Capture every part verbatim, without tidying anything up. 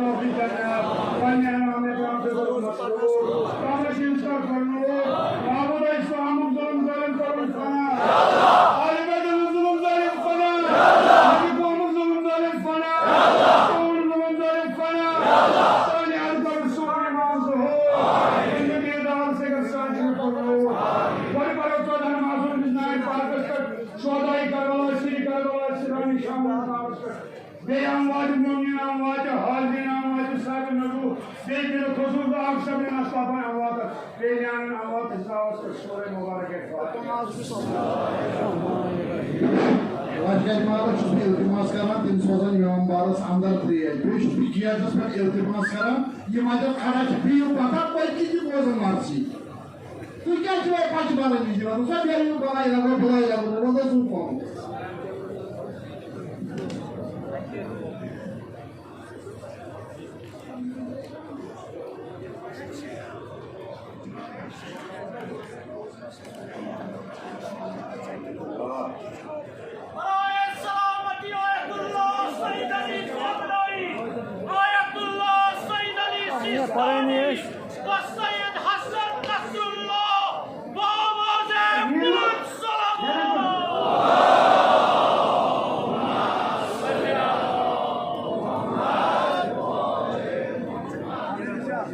پننہِ انعامِ کرم سۭتۍ کوٚرُکھ مسرور۔ رحمت انصاف فرمٲوِو۔ معبود اسلامُک ظلم ظالم کرُن فنا۔ آل بیتُک ظلم ظالم فنا۔ نبی قومُک ظلم ظالم فنا۔ سون ظلم ظالم فنا۔ سانہِ ادب کرُن سون امام ظہور۔ زندگی دار سے کر ساتھ میں پڑھو۔ بڑے بڑے چودہ معصوم بزنائے پاکستان۔ شہدائے کربلا، سری کربلا، سرانی شام پاکستان۔ بیٚیہِ اموات، مومنین اموات، حاضرین اموات، صاحب نبو، بیٚیہِ دِلہٕ خصوص بہٕ اکھ سبرین اصطافن اموات، بیٚیہِ نیانن اموات حسابس پٮ۪ٹھ سورے مبارک ہے فاتحہ۔ وۄنۍ کَتہِ مارَس چھُس بہٕ التماس کران، تِم سوزن میون بارس اندر ترٛیش۔ بیٚیہِ چھُس بہٕ گیٹس پٮ۪ٹھ التماس کران، یِم اَتٮ۪تھ کھڑا چھِ، بِہِو پتھر، پٔکِو تہِ بوزن مرژی۔ تُہۍ کیٛازِ چھِو اَتہِ پَچہِ بَلَن نِش دِوان؟ سۄ بیٚیہِ یِم بَلاے لَگو، بَلاے لَگو، نہ روزو زُو پَہَم۔ برائے سلامتی آیت اللہ سید علی خامنائی، آیت اللہ سید علی سیستانی، و سید حسن نصراللہ، بآواز بلند سلام۔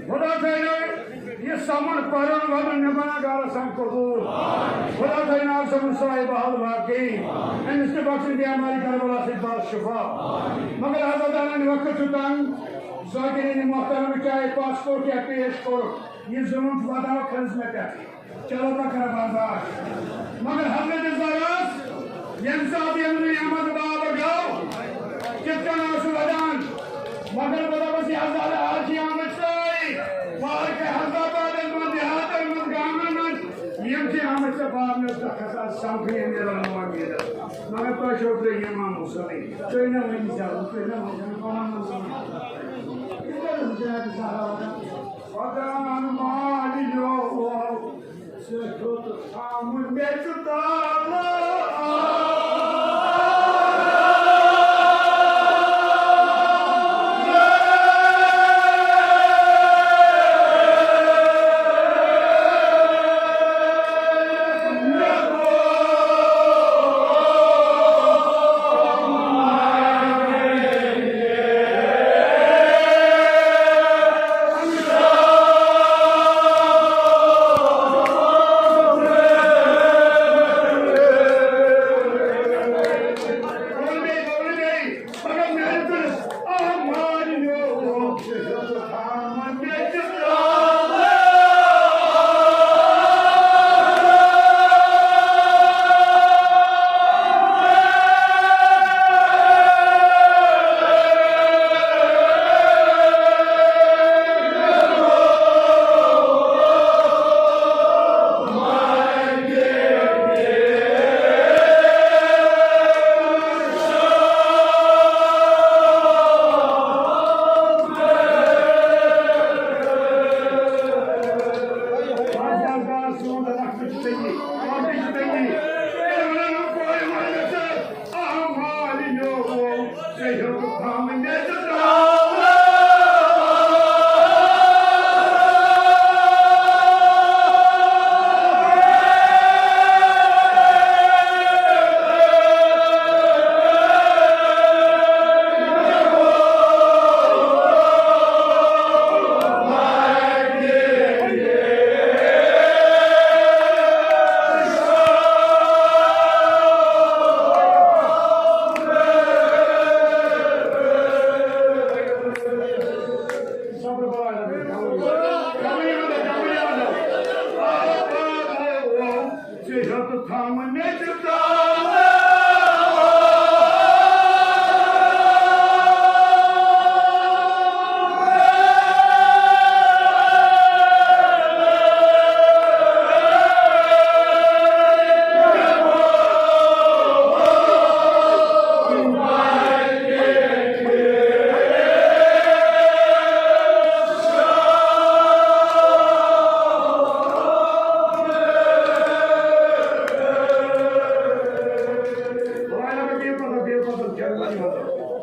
خدا تعالیٰ یہِ سمن پرن ودن نبنا گارس ہم قبول۔ خدا تعالیٰ ناو سمن صاحب حال واقعی۔ أمِس تہِ بخشن بیماری کربلا سۭتۍ باز شفا۔ مگر حضرت انن وقت چھُ تنگ۔ ذاکرین محترم چاہے پاسپورٹ یا پیش کوٚر، یہِ ظلم چھُ واتان کھنس مےٚ پٮ۪ٹھ۔ چلو تہٕ کر برداشت۔ مگر حضرت زہراہس ییٚمہِ ساتہٕ ییٚمہِ دُنیا منٛز باب گوٚو، کِتھ کٔنۍ اوس سُہ ودان؟ مگر بہٕ دَپَس، یہِ حضرت آز چھِ آمٕتۍ سٲری۔ پارکہِ حضرت آبادَس منٛز، دیہاتَن منٛز، گامَن منٛز، یِم چھِ آمٕتۍ ژےٚ باب نِش تہٕ کھسان سمکھٕے أمیٖر المومنیٖنَس۔ مگر تۄہہِ چھو ترٛےٚ امام حسین۔ تُہۍ نہ ؤنِو زیادٕ، تُہۍ نہ ؤنِو زیادٕ، پَنُن مسلہٕ۔ یہِ کَتہِ حضرت زہرا وَنان؟ ودان مالیو، ژےٚ ہیوٚت تھاوُن مےٚ تہِ تالہٕ۔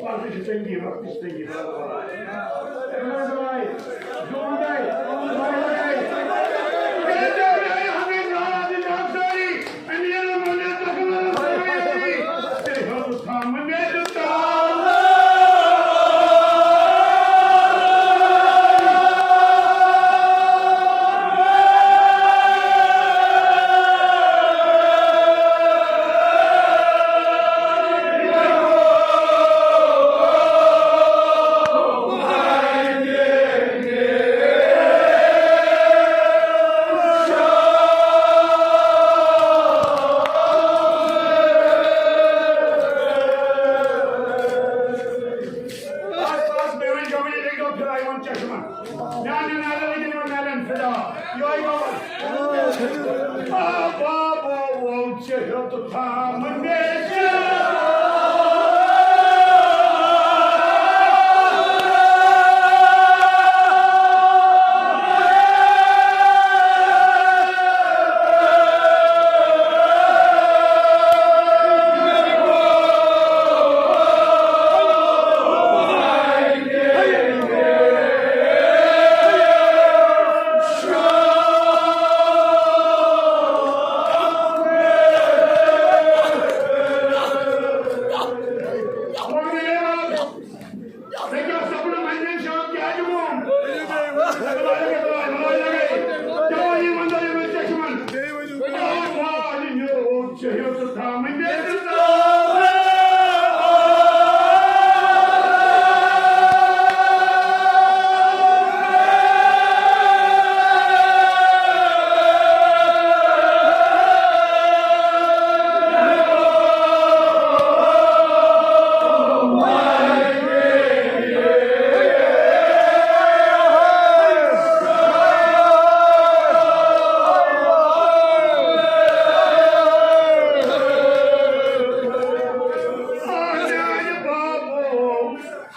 پردٕ چھِ تٔنگی، وقتٕچ تٔنگی۔ آس پاس بیٚیہِ وۄنۍ گۄڈٕ ییٚتہِ گوٚو پھِران یِمَن چشمَن۔ میٛانٮ۪ن نالٮ۪ن لٔگِن یِمَن نالٮ۪ن فِدا۔ یِہوٚے گوٚو وۄنۍ۔ آ بابو، وۄنۍ ژےٚ ہیوٚت تھامہٕ مےٚ۔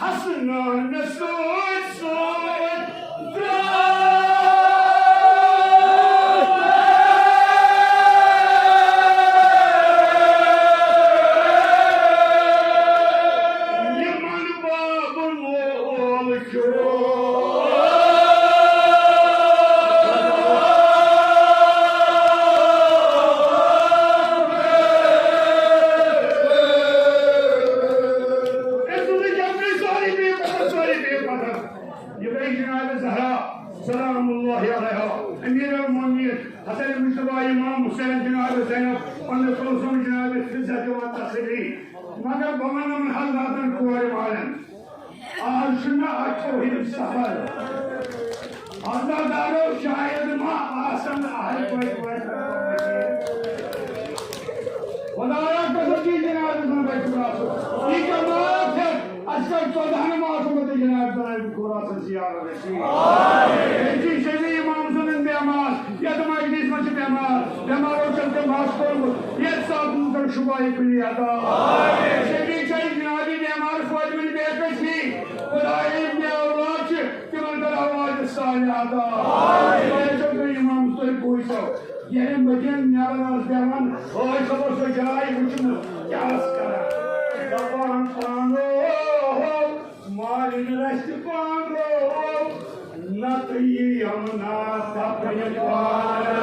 حسنانس سۭتۍ سۭتۍ درٛاو۔ یِمن بابہٕ لول کیو۔ أمۍ سٕنٛزٕے جنتٕے سٲری بِہِو پتھر، سٲری بِہِو پتھر۔ یہِ گٔے جناب زہرا سلام اللہ علیہا، امیر المؤمنین حسن مجتبیٰ امام حسین جناب زینب ام کلثوم جناب فضہ دِوان تسلی۔ مگر بہٕ وَنہٕ یِمن حضراتن کورِ والٮ۪ن، آز چھُنہٕ اَتھ توہین سفر۔ عزادارو، شاید ما آسن اہل بیت وٲلۍ۔ خدایا، قسم چھی جناب زن بیت خدا سو۔ یہ جماعت ہے، اَسہِ کر ژۄدہن ماہن منٛز جناب زن خدا سن زیارت رسید۔ ییٚتہِ چھِ شبی امام سُنٛد بیمار، یتھ مجلس منٛز چھِ بیمار، بیمارو چھُ تٔمۍ بس کوٚرمُت، یتھ ساتہٕ منٛز شفای کُنی عطا۔ شبی چھِ جناب بیمار فاطمہ بیکس ہی، خدایا، مےٚ اولاد چھِ، تِمن کر اولاد صالح عطا۔ خدایا، ژےٚ گٔے امام تُہۍ بوٗزِو۔ ییٚلہِ مدیٖنہٕ نٮ۪بر ٲس بیٚہوان، ٲسۍ خبر سۄ جاے وٕچھمٕژ، کیٛاہ ٲس کران؟ دَپان، پانو، مالِک رَژھِ پانو، نَتہٕ یِیَم نا دَپٕنۍ پانہٕ۔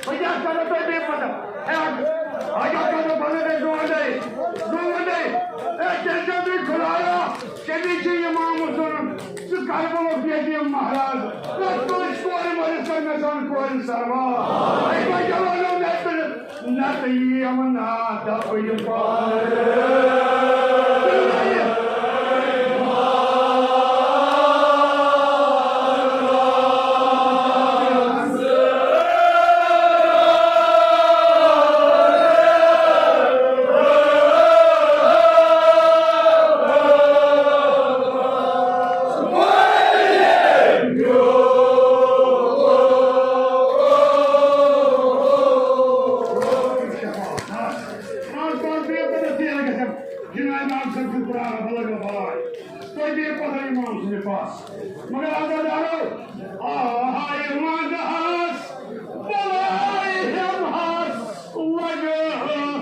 بہٕ کیٛاہ کرٕ تۄہہِ بیٚیہِ پتہٕ؟ ہے، اَتھ، اَتھ کیٛاہ کرٕ بہٕ؟ مےٚ گٔے دۄن دۄہَے، دۄن دۄہَے۔ ہے، تیٚلہِ چھا تُہۍ خۄدایا، کٔمِس چھُ اِمام حسنُن؟ سُہ کربلُک یتیٖم مہراز۔ نہ کٲنٛسہِ کورِ مٲلِس کَرِ مےٚ زَن کورِ سروا۔ ہے، وۄنۍ کیٛاہ وَنو مےٚ تیٚلہِ؟ نتہٕ یِیَم نا دَبہٕ یہِ پانہٕ۔ پانٛژھ پانٛژھ بیٚیہِ پتہٕ تیرٕ گژھن۔ جناب امام صٲب چھُ قرآن بلغ بلاے۔ تُہۍ دِیِو پتہٕ امام سٕنٛدِ پاس۔ مگر عزادارو، آہاے ونٛدہس، بلاے ہٮ۪مہس لگہٕ۔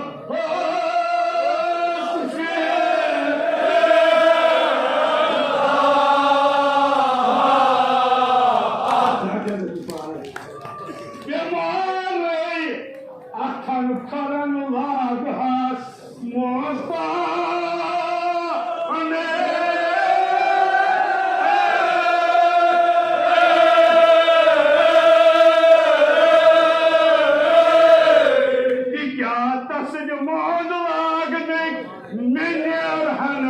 بٮ۪مارے اتھن پھرن لاگہس منٛز پانے۔ تہِ کیٛاہ تسٕنٛدِ منٛز لاگنٕکۍ مےٚ نیرہن۔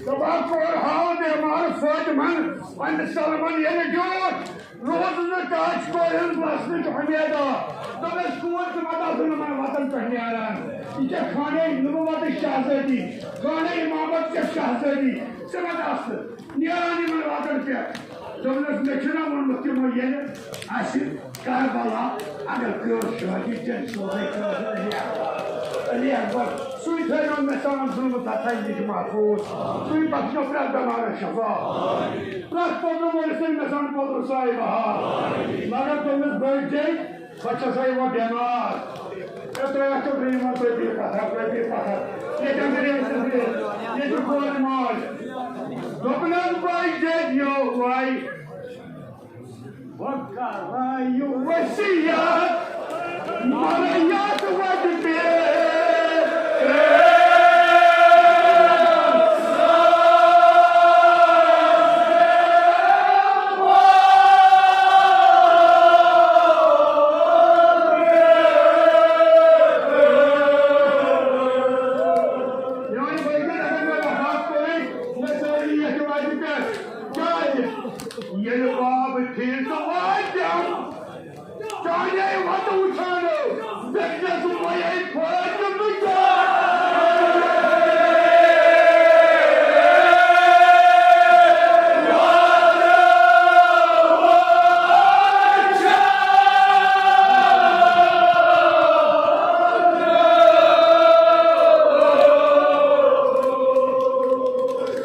دپان کوٚر ہاو بیمار فاطمن پننہِ سلمن ییٚلہِ دیُت۔ روٗد نہٕ کٲنٛسہِ کورِ ہٕنٛز وسنٕچ اُمیدا۔ دوٚپنس، کوٗر، ژٕ مہ تہِ آسُن یِمن وتن پٮ۪ٹھ نیران۔ یہِ چھےٚ خانہ نبوتٕچ شہزادی، خانہ امامت چھےٚ شہزادی۔ ژٕ مہ تہِ آسہٕ نیران یِمن وتن پٮ۪ٹھ۔ دوٚپنس، مےٚ چھُنہ ووٚنمُت تِمو، ییٚلہِ اسہِ کربلا اگر کٲنٛسہِ شہادی تیٚلہِ سوزے کٲنٛسہِ علی اکبر۔ علی اکبر، سُے تھٲیو مےٚ سان ظُلمہٕ تتھ تھاوِ یہِ چھُ محفوظ۔ سُے بخشو پرٛٮ۪تھ بٮ۪مارس شفا۔ پرٛٮ۪تھ پوٚتُن وٲلۍ سٕنٛدۍ مےٚ سان پوٚتُن سۄے بہار۔ مگر تٔمِس بٔڑۍ جے، بہٕ چھَسَے وۄنۍ بٮ۪مار۔ اے، ترٛےٚ ہَتھ تہٕ برٛونٛہہ تُہۍ دِیِو پَتھر، تُہۍ دِیِو پَتھر۔ ییٚتٮ۪ن تہِ ریٚمۍ سٕنٛز ریٚمۍ۔ ییٚتہِ چھُ کورِ ماج۔ دوٚپنَس بٔڑۍ جے یو وَے۔ بہٕ کرٕ یہِ وصیت، مگر یتھ وتہِ پٮ۪ٹھ۔ میٛانہِ بٲگۍ، اگر مےٚ وفات کوٚرُے، مےٚ سٲری یتھ وتہِ پٮ۪ٹھ۔ کیٛازِ؟ ییٚلہِ باب پھِرِ تہٕ واتٮ۪م، چانے وتہٕ وُچھان، بیٚکِس وَیے فٲیدٕ نہٕ کینٛہہ۔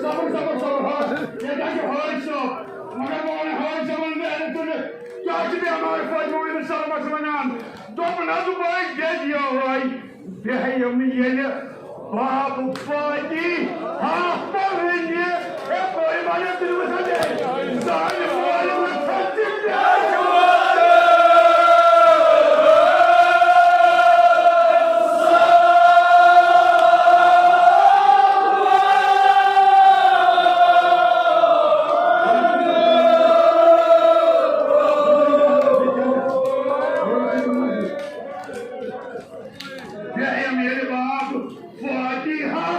صبر، صبر، صبر، حٲج، ییٚتہِ چھُ حٲج صٲب، مگر بہٕ وَنہٕ حٲج صٲبَن محنت تُلِتھ۔ کیٛاہ چھِ بیمار فاطمہ بنت سلمس ونان؟ دوٚپنس، بٔے گٔے یِہوٚے، بیٚہہ یِم ییٚلہِ باب فاطی ہا پرنہِ۔ ہے، بٔے وَنہٕ تٔمِس، ہے، زانہِ مول وُچھن تہِ بیٚہہ۔ بیٚیہِ میرے باپ فاتحہ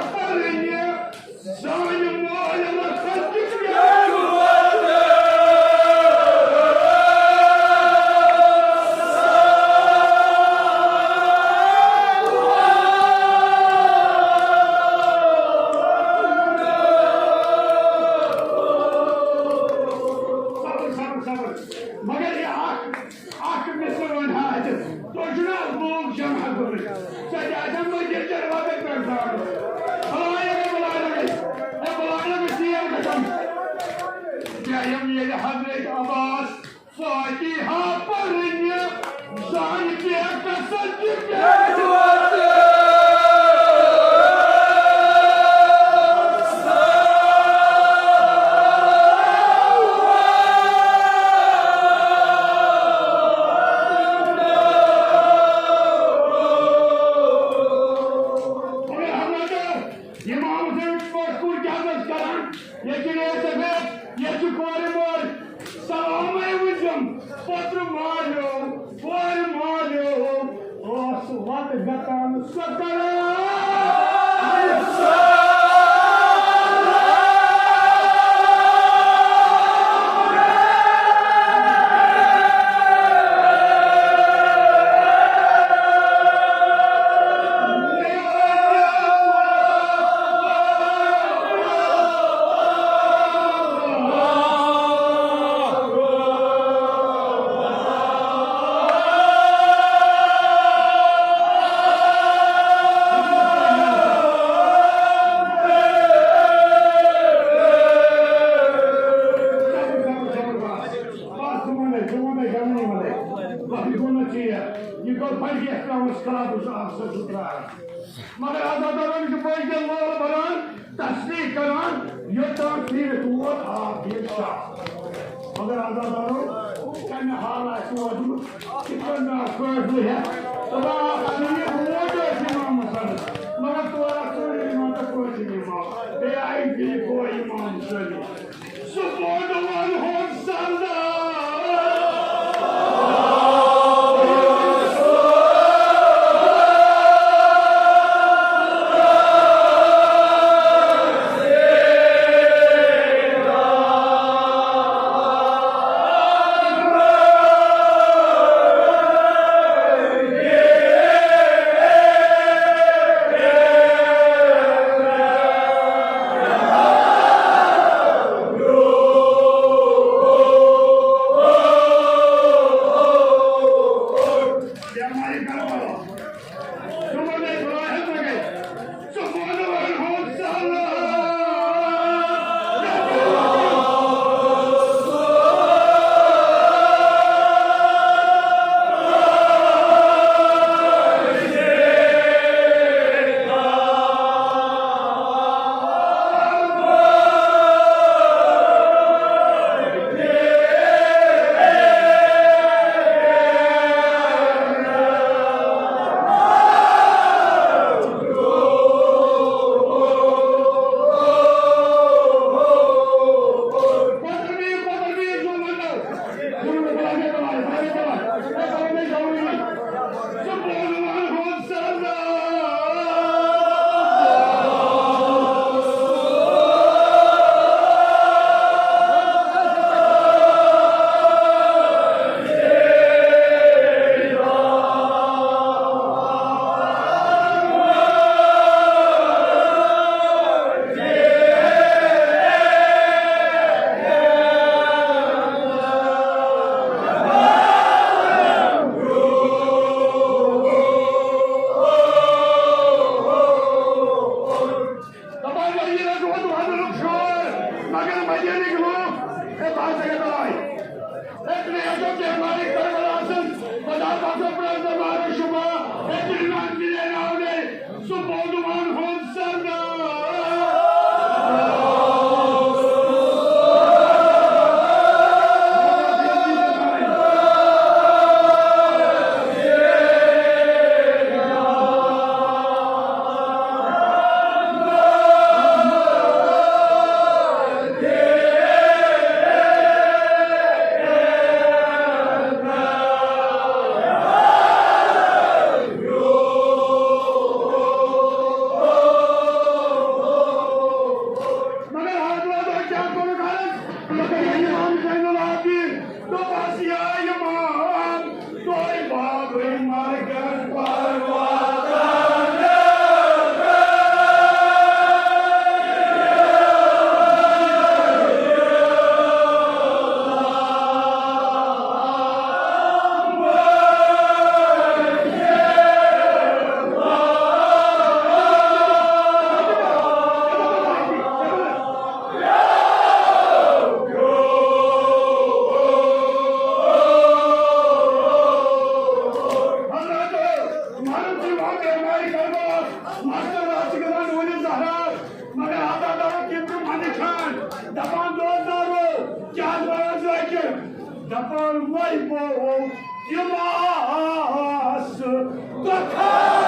کوٗر کیٛاہ گژھِ کران؟ ییٚتہِ چھِ ریس سفید، ییٚتہِ چھِ کورِ مٲلۍ۔ سلامے ؤنزم، پترٕ مالیو، کورِ مالیو، اوس وتہٕ گژھان سۄ کران۔ بس، ژٕ وَنَے، ژٕ وَنَے، ژٕ وَنَے، ژٕ وَنَے۔ وۄنۍ گوٚو نہٕ ژیر۔ یہِ گوٚو بَجہِ یَتھ ترٛاوُن سِکرابَس آب سۭتۍ سُہ ترٛاو۔ مگر عزادارَن چھُ بٔلۍ کیٚنٛہہ مٲلہٕ بَنان، تسبیٖح کَران، یوٚتام پھِرِتھ ووت آب یہِ صاف۔ مگر عزادارو، کَمہِ حال آسہِ ووتمُت، کِتھ کٔنۍ آسہِ فٲصلہٕ ہٮ۪تھ؟ دَپان آسان یہِ ووت ٲسۍ اِمامَس اَنٛدٕ، مگر تورٕ آسہٕ ژوٗرِ اِمام تہٕ پٲنٛژِم اِمام، بیٚیہِ آیہِ بیٚیہِ گوٚو اِمام شٲمِل۔ سُہ بوٚڑ وَنہٕ ہُنٛد سردار۔ دپان مدیٖنہ چھُ وۄنۍ دۄہن دۄہن شور، مگر مدیٖنٕکۍ لوٗکھ، ہے، بہٕ ہسا گٔے بلاے۔ ہے، تُہۍ ہسا بیمارِ کربلا آسن، خدا پاکو پرٛزنٲومارو شُفا، ہے، تُہۍ نان مِلے ناو نے، سُہ بودوان ہُنٛد سردار۔ مگر حضرت کیٛاہ کوٚرُکھ عرض؟ مگر امام زین العابدین دوٚپُس، یا امام، تۄہہِ باغٕے مرگس پروادن۔ حضرت عمر بن عبد العزیز کربلاہس مستور آسہِ گِنٛدان نوٗنہِ زہرا، مگر عزادارو تِم تہِ منٛدٕ چھان، دپان، دوستدارو، کیٛاہ حظ وَنان ژٕ اَتہِ؟ دپان، وۄنۍ گوٚو یِم آسہٕ دۄکھٕ۔